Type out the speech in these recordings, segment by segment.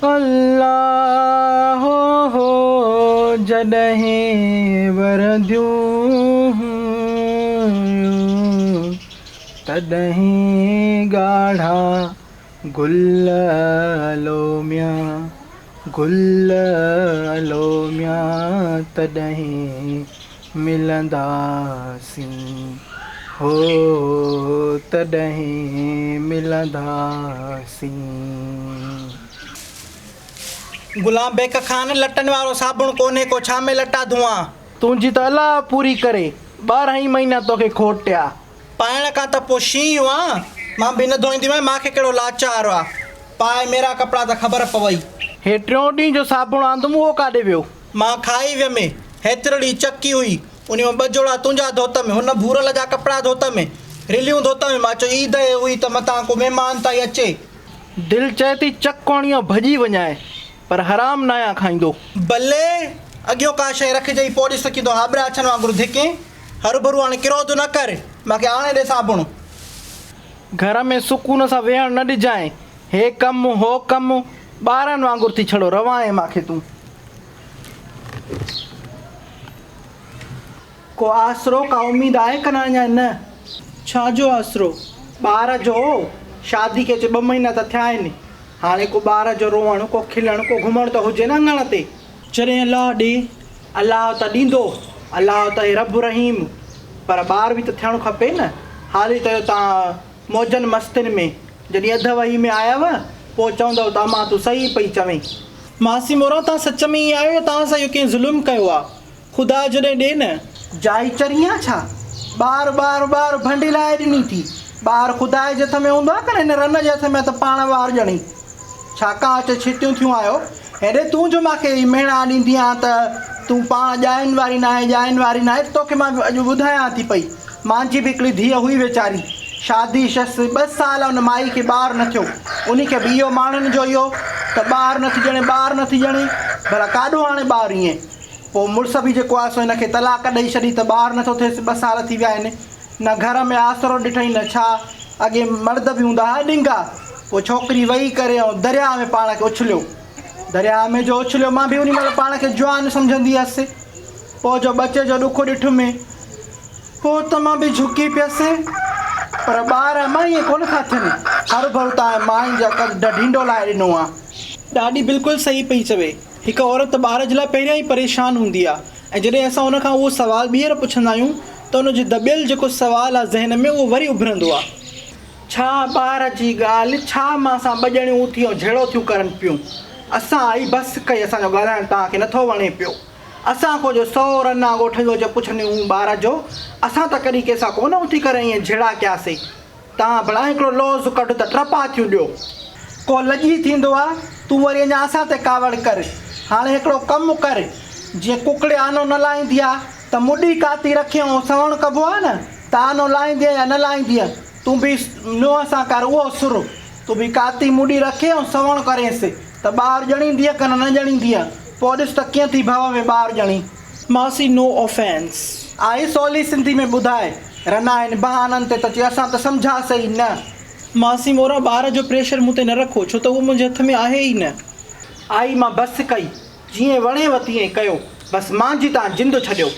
الله هو هو جڏهن ورنديون هيون تڏهن ڳاڙها گل لوميا گل لوميا تڏهن ملنداسين هو تڏهن ملنداسين. غلام بيگ خان، لٽن وارو صابڻ ڪونهي ڪو ڇا ۾ لٽا ڌوئان؟ تنهنجي ته الله پوري ڪري، ٻارهن ئي مهينا توکي کوٽيا. پائڻ کان ته پوء شينهن آن، مان به نه ڌوئينديمانء، مان کي ڪهڙو لاچار آ. پاء ميرا ڪپڙا ته خبر پوئي. هي ٽيون ڏينهن جو صابڻ آندم اهو ڪاڏي ويو؟ مان کائي ويم. هيترڙي چڪي هئي. انهي مان ٻه جوڙا تنهنجا ڌوتم، هن ڀورل جا ڪپڙا ڌوتم، رليون ڌوتم. مان چيو عيد هئي ته متان ڪو مهمان تائين اچي. دل چئي ٿي چڪ هڻي ۽ ڀڄي وڃانء، پر حرام ناهيان کائيندو. بلي! اڳيون ڪا شيء رکجئي پوء ڏس ته ڪيئن ٿو هاٻراڇن وانگر ڌڪين. هروڀرو هاڻي ڪروڌ نه ڪر، مان کي آڻي ڏي صابڻ. گهر ۾ سڪون سان ويهڻ نه ڏجانء. هي ڪم، هو ڪم، ٻارن وانگر ٿي ڇڙو روانء مان کي تون. ڪو آسرو، ڪا اميد آهي ڪن اڃا نه؟ ڇا جو آسرو؟ ٻار جو، شادي کي اچي ٻه مهينا ته ٿيا آهن. هاڻي ڪو ٻار جو روئڻ، ڪو کلڻ، ڪو گهمڻ ته هجي نه اڱڻ تي. جڏهن الله ڏي، الله ته ڏيندو، الله ته آهي رب رحيم، پر ٻار به ته ٿيڻ کپي نه. حالي ته اهو توهان موجن مستين ۾، جڏهن اڌ وهي ۾ آيؤ، پوء چوندؤ ته امان تون صحيح پئي چوين. ماسي موران توهان سچ ۾ ائين آهيو يا توهان سان اهو ڪنهن ظلم ڪيو آ؟ خدا جڏهن ڏي نه. جائي چري آن ڇا؟ ٻار ٻار ٻار ڀنڊي لائي ڏني ٿي. ٻار خدا جي هٿ ۾ هوندو آ ڪن هن رن جي هٿ ۾ آ ته پاڻ وار ڄڻي. ڇا ڪا اچي ڇتيون ٿيون آيو. هيڏي تون جو مان کي هي مهڻا ڏيندي آن ته تون پاڻ ڄائين واري ناهين ڄائين واري ناهين ته توکي مان اڄ ٻڌايان ٿي پئي. مانجي به هڪڙي ڌيء هئي ويچاري. شادي شس ٻه سال ان مائي کي ٻار نه ٿيو. انهي کي به اهو ماڻهن جو اهو ته ٻار نه ٿي ڄڻي ٻار نه ٿي ڄڻي. ڀلا ڪاڏو آڻي ٻار ائين. پوء مڙس به جيڪو آهي سو هن کي طلاق ڏئي ڇڏي ته ٻار نه ٿو ٿئيس ٻه سال ٿي ويا آهن. نه گهر ۾ آسرو ڏٺئين نه ڇا. اڳي مرد به هوندا ها ڏنگا. پوء ڇوڪري وئي ڪري ۽ درياهه ۾ پاڻ کي اڇليو. درياهه ۾ جو اڇليو مان به انهي مهل پاڻ کي جوان سمجهندي هيس. پوء جو ٻچي جو ڏک ڏٺم. پوء ته مان به جهڪي پيس. پر ٻار امان ائين ڪونه ٿا ٿين. هروڀرو تان ماين جا قد ڍينڊو لائي ڏنو آ. ڏاڏي بلڪل صحيح پئي چوي. هڪ عورت ته ٻار جي لاء پهريان ئي پريشان هوندي آ ۽ جڏهن اسان ان کان اهو سوال ٻيهر پڇندا آهيون ته ان جو دٻيل جيڪو سوال آ ذهن ۾ اهو وري اڀرندو آ. ڇا ٻار جي ڳالهه، ڇا مان سان ٻه ڄڻيون اٿي ۽ جهيڙو ٿيون ڪرن پيون. اسان آئي بس ڪئي اسان جو ڳالهائڻ توهان کي نٿو وڻي پيو. اسان کان جو سو رنا ڳوٺ جو اچي پڇنديون هون ٻار جو، اسان ته ڪڏهن ڪنهن سان ڪونه اٿي ڪري ائين جهيڙا ڪياسي. تان ڀلا هڪڙو لوظ ڪڍ ته ٽپا ٿيون ڏيو. ڪو لڄي ٿيندو آ، تون وري اڃا اسان تي ڪاوڙ ڪر. هاڻي هڪڙو ڪم ڪر، جيئن ڪڪڙي آنو نه لاهيندي آ ته مڏي ڪاتي رکي ۽ سوڻ ڪبو آ نه ته آنو لاهيندينء يا نه لاهيندينء، تون به نونهن سان ڪر اهو سر. تون به ڪاتي مڏي رکي ۽ سوڻ ڪرينس ته ٻار ڄڻيندينء ڪن نه ڄڻيندينء، پوء ڏس ته ڪيئن ٿي ڀؤ ۾ ٻار ڄڻي. ماسي نو آفينس. آئي سولي سنڌي ۾ ٻڌاء. رنا هن بهانن تي ته چئي اسان ته سمجهياسين ئي نه. ماسي مورا ٻار جو پريشر مون تي نه رکو ڇو ته اهو منهنجي هٿ ۾ آهي ئي نه. آئي مان بس ڪئي. جيئن وڻيو تيئن ڪيو. بس مانجهي تان جند ڇڏيو.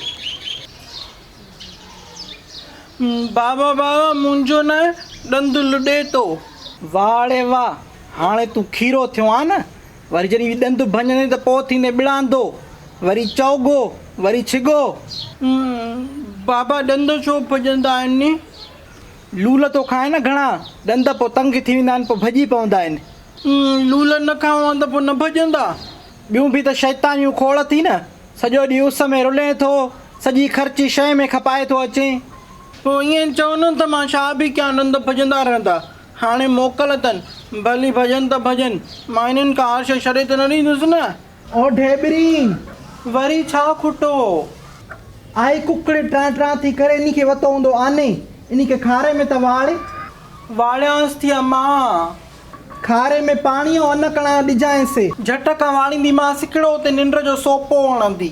بابا بابا منهنجو نه ڏند لڏي ٿو. واهه ڙي واهه هاڻي تون کيرو ٿيو آن نه. وري جڏهن ڏند ڀڃندين ته پوء ٿيندين ٻڙاندو، وري چوڳو، وري ڇڳو. بابا ڏند ڇو ڀڄندا آهن؟ لول ٿو کائين نه گهڻا، ڏند پوء تنگ ٿي ويندا آهن، پوء ڀڄي پوندا آهن. لول نه کائون ها ته پوء نه ڀڄندا؟ ٻيون به ته شيطانيون کوڙ اٿئي نه، سڄو ڏينهن اس ۾ رلين ٿو، سڄي خرچي شيء ۾ کپائي ٿو اچين. پوء ائين چئو نه ته مان ڇا به ڪيان، ڏند ڀڄندا رهندا. هاڻي موڪل اٿن، ڀلي ڀڄن ته ڀڄن، مان هنن کان هر شيء ڇڏي ته نه ڏيندس نه. او ڍيٻري، وري ڇا کٽو؟ آئي ڪڪڙي ٽان ٽان ٿي ڪري، انهي کي وتو هوندو آني، انهي کي کاري ۾ ته واڙ. واڙيانس ٿي امان. کاري ۾ پاڻي ۽ ان ڪڻا ڏجانس. جهٽ کان واڙينديمانس، ڪهڙو اتي ننڊ جو سوپو هڻندي.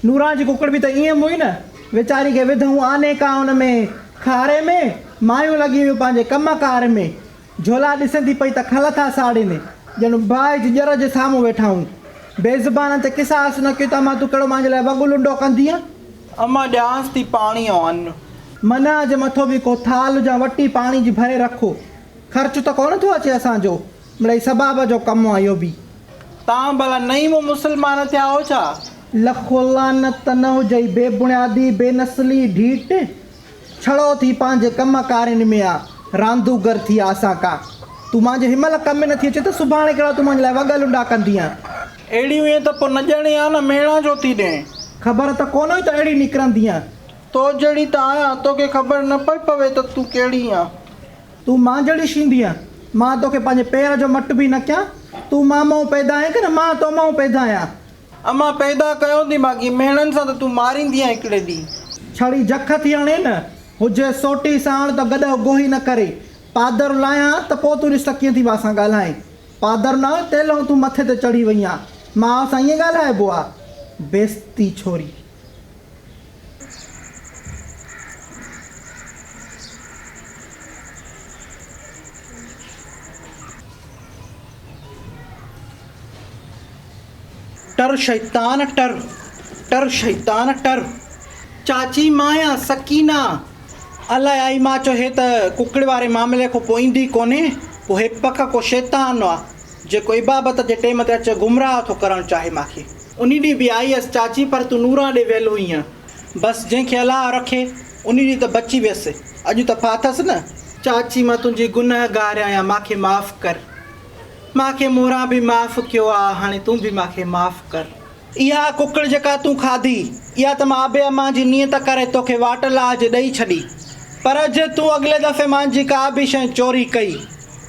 نوران جي ڪڪڙ به ته ائين هئي نه، ويچاري کي وڌئون آني ڪا ان ۾ کاري ۾، مايون لڳي ويون پنهنجي ڪم ڪار ۾، جهولا ڏسندي پئي ته کل ٿا ساڙين، ڄڻ باهه جي ڄر جي سامهون ويٺا آهيون. بي زبانن تي قصاص نه ڪيو ته امان تون ڪهڙو مانجي لاء وڳ لنڊو ڪندينء؟ امان ڏيانس ٿي پاڻي ۽ ان. منع جي مٿو به ڪو ٿالهه جا وٽي پاڻي جي ڀري رک. خرچ ته ڪونه ٿو اچي اسان جو. مڙئي ثواب جو ڪم آ اهو به. تان ڀلا نئين مون مسلمان ٿيا آهو ڇا؟ لک لعنت نه هجئي بي بڻيادي بي نسلي ڍيٽ. ڇڙو ٿي پنهنجي ڪم ڪارين ۾ آ راندوگر ٿي آ اسان ڪا. تون مانجي هن مهل ڪم ۾ نٿي اچين ته سڀاڻي ڪهڙا تون مانجي لاء وڳ لنڊا ڪندينء. اهڙي هئين ته پوء نه ڄڻي ها نه ميڻا جو ٿي ڏين. خبر ته ڪونه هئي ته اهڙي نڪرندينء. تو جهڙي ته آهيان، توکي خبر نه پئي پوي ته تون ڪهڙي آن. تون مان جهڙي شيندينء. مان توکي پنهنجي پير جو مٽ به نه ڪيان. تون مان مئون پيدا آهين ڪه نه مان تو مئون پيدا آهيان. امان پيدا ڪيو ٿي باقي ميڻن سان ته تون ماريندينء هڪڙي ڏينهن. ڇڙي جک ٿي هڻي نه، هجي سوٽي ساڻ ته گڏهه گوهي نه ڪري. پادر لاهيان ته پوء تون ڏس ته ڪيئن ٿي مان سان ڳالهائين. پادر نه تيلهون تون مٿي تي چڙهي وئين آن. ماء سان ائين ڳالهائبو آ. بيستي ڇوري. ٽر شيطان ٽر، ٽر شيطان ٽر. چاچي مايان سڪينا. الائي آئي مان چيو هي ته ڪڪڙ واري معاملي کان پوء ايندي ڪونهي، پوء هي پڪ ڪو شيطان آ، جيڪو عبابت جي ٽيم تي اچي گمراهه ٿو ڪرڻ چاهي ماکي. انهي ڏينهن به آئي هيس چاچي پر تون نوران ڏي ويل هئينء. بس جنهن کي الله رکي، انهي ڏينهن ته بچي ويس، اڄ ته ڦاٿس نه. چاچي مان تنهنجي گنهگار آهيان، ماکي معاف ڪر. ماکي موران به معاف ڪيو آ، هاڻي تون به ماکي معاف ڪر. اها ڪڪڙ جيڪا تون کاڌي، اها ته مان ابي امان جي نيت ڪري توکي واٽ لاهج ڏئي ڇڏي. پر جي تون اڳلي دفعي مانجي ڪا به شيء چوري ڪئي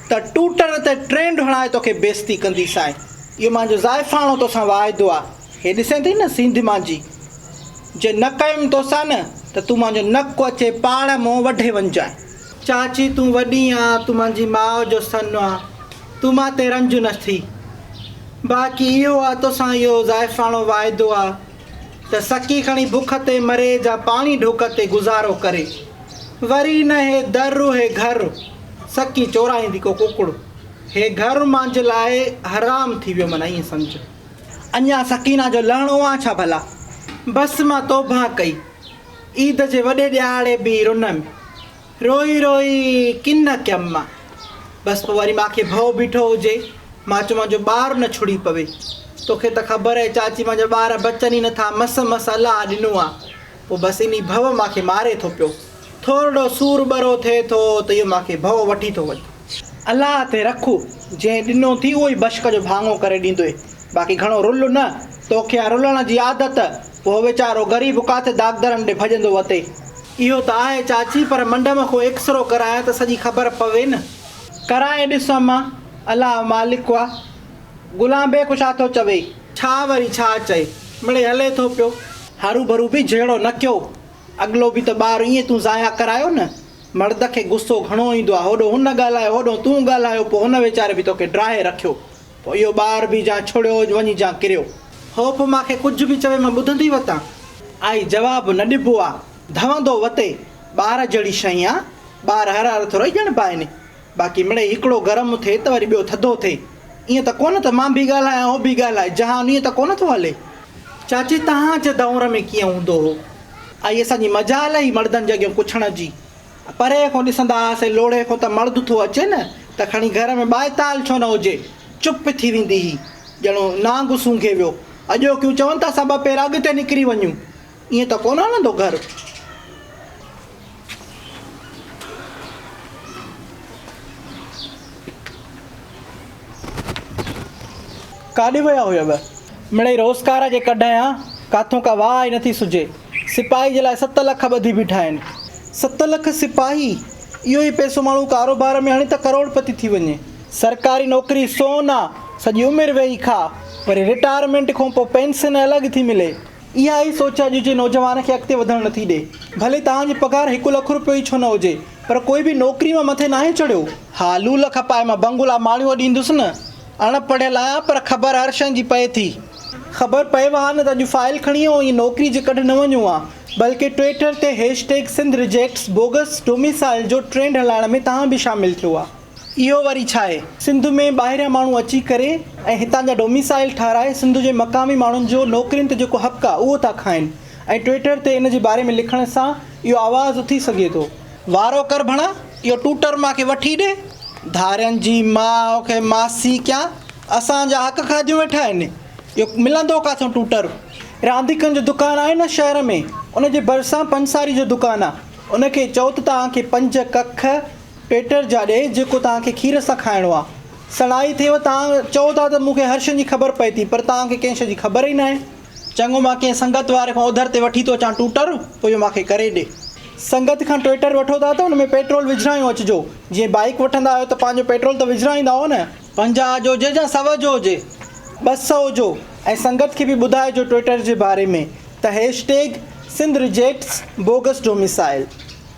ته ٽوٽر تي ٽرينڊ هڻائي توکي بيستي ڪنديسانء. اهو مانجو زائفاڻو توسان واعدو آ. هي ڏسين ٿي نه سينڌ مانجي، جي نه ڪيم توسان نه ته تون مانجو نڪ اچي پاڙ مون وڍي وڃجانء. چاچي تون وڏي آن، تون مانجي ماء جو سن آن، تون مان تي رنج نه ٿي. باقي اهو آ توسان اهو زائفاڻو واعدو آ ته سڪي کڻي بک تي مري جا پاڻي ڍوڪ تي گذارو ڪري. وري نه هي در هي گهر سڪي چورائيندي ڪو ڪڪڙ. هي گهر مانجي لاء حرام ٿي ويو معنيٰ ائين سمجهه. اڃا سڪينا جو لهڻو آ ڇا ڀلا؟ بس مان توبهه ڪئي. عيد جي وڏي ڏهاڙي به رنم. روئي روئي ڪن ڪيم مان. بس پوء وري ماکي ڀؤ بيٺو هجي. مان چيو مانجو ٻار نه ڇڙي پوي. توکي ته خبر اهي چاچي مانجا ٻار بچن ئي نٿا مس مس الله ڏنو آ. پوء بس انهي ڀؤ ماکي ماري ٿو پيو. ٿورڙو سور ٻرو ٿئي ٿو ته اهو ماکي ڀؤ وٺي ٿو وڃي. الله تي رک، جنهن ڏنو ٿي اهو ئي بشڪ جو ڀاڱو ڪري ڏيندوئي. باقي گهڻو رل نه، توکي آ رلڻ جي عادت، پوء ويچارو غريب ڪاٿي داغدرن ڏي ڀڄندو وتي. اهو ته آهي چاچي، پر منڍ مان ڪو ايڪسرو ڪرايان ته سڄي خبر پوي نه. ڪرائي ڏس امان، الله مالڪ آ. غلام بيگ ڇا ٿو چوي؟ ڇا وري ڇا چئي، مڙئي هلي ٿو پيو. هروڀرو به جهيڙو نه ڪيو، اڳلو به ته ٻار ائين تون ضايع ڪرايو نه. مرد کي غصو گهڻو ايندو آ، هوڏو هن ڳالهايو، هوڏو تون ڳالهايو، پوء هن ويچاري به توکي ڊاهي رکيو. پوء اهو ٻار به جان ڇڙيو وڃي جان ڪريو. هو پوء مان کي ڪجهه به چوي مان ٻڌندي وتان. آئي جواب نه ڏبو آ، ڌوندو وتي. ٻار جهڙي شيء آ، ٻار هر هر ٿورئي ڄڻبا آهن. باقي مڙئي هڪڙو گرم ٿئي ته وري ٻيو ٿڌو ٿئي. ائين ته ڪونه ته مان به ڳالهايان هو به ڳالهائي، جهان ائين ته ڪونه ٿو هلي. چاچي توهان جي دؤر ۾ ڪيئن هوندو هو؟ آئي اسان جي مجال هئي مڙدن جي اڳيون ڪڇڻ جي. پري کان ڏسندا هئاسين لوڙهي کان ته مرد ٿو اچي نه ته کڻي گهر ۾ ٻائيتال ڇو نه هجي، چپ ٿي ويندي هئي، ڄڻو نانگ سونگهي ويو. اڄوڪيون چون ته اسان ٻه پير اڳتي نڪري وڃون، ائين ته ڪونه هلندو گهر. ڪاڏي ويا هيؤ؟ مڙئي روزگار جي ڪڍ آهيان، ڪاٿون ڪا واهه ئي نٿي سجهي. سپاهي جي لاء 7 لک ٻڌي بيٺا آهن. 7 لک سپاهي! اهو ئي پئسو ماڻهو ڪاروبار ۾ هڻي ته ڪروڙپتي ٿي وڃي. سرڪاري نوڪري سون آ، سڄي عمر ويهي کاء، وري رٽائرمينٽ کان پوء پينسن الڳ ٿي ملي. اها ئي سوچ اڄ جي نوجوان کي اڳتي وڌڻ نٿي ڏي. ڀلي توهان جي پگهار هڪ لک روپيو ئي ڇو نه هجي، پر ڪوئي به نوڪري مان مٿي ناهي چڙهيو. ها لول کپائي مان بنگلا ماڙيون اڏيندس نه. اڻ پڙهيل آهيان پر خبر هر شيء جي پئي ٿي. خبر پئيو ها نه ته اڄ فائل کڻي ۽ ائين نوڪري جي ڪڍ نه وڃون ها. بلڪه ٽوئيٽر تي hashtag Sindh rejects bogus domicile جو ٽرينڊ هلائڻ ۾ توهان به شامل ٿيو ها. اهو وري ڇا آهي؟ سنڌ ۾ ٻاهريان ماڻهو اچي ڪري ۽ هتان جا ڊوميسائل ٺاهرائي سنڌ جي مقامي ماڻهن جو نوڪرين تي جيڪو حق آهي اهو ٿا کائن ۽ ٽوئيٽر تي ان جي باري ۾ لکڻ سان اهو آواز اٿي سگهي ٿو. وارو ڪر ڀڻا، اهو ٽوٽر مان کي وٺي ڏي. ڌارين جي ماء کي ماسي ڪيان، اسان جا حق کاڌيون ويٺا آهن. اهو ملندو ڪاٿئون ٽوٽر؟ رانديڪن جو دڪان آهي نه شهر ۾، ان جي ڀرسان پنساري جو دڪان آ. ان کي چئو ته توهان کي پنج ڪک ٽوئيٽر جا ڏي، جيڪو توهان کي کير سان کائڻو آ. سڻائي ٿئيو، توهان چئو ٿا ته مون کي هر شيء جي خبر پئي ٿي، پر توهان کي ڪنهن شيء جي خبر ئي ناهي. چڱو مان ڪنهن سنگت واري کان اوڌر تي وٺي ٿو اچان ٽوٽر، پوء اهو مان کي ڪري ڏي. سنگت کان ٽوئيٽر وٺو ٿا ته ان ۾ پيٽرول وجهرايون اچجو. جيئن بائيڪ وٺندا آهيو ته پنهنجو پيٽرول ته وجهرائيندا آهيو نه. 50 جو هجي يا سو جو هجي، 200 جو ۽ سنگت کي به ٻڌائجو ٽوئيٽر جي باري ۾ ته hashtag Sindh rejects bogus domicile.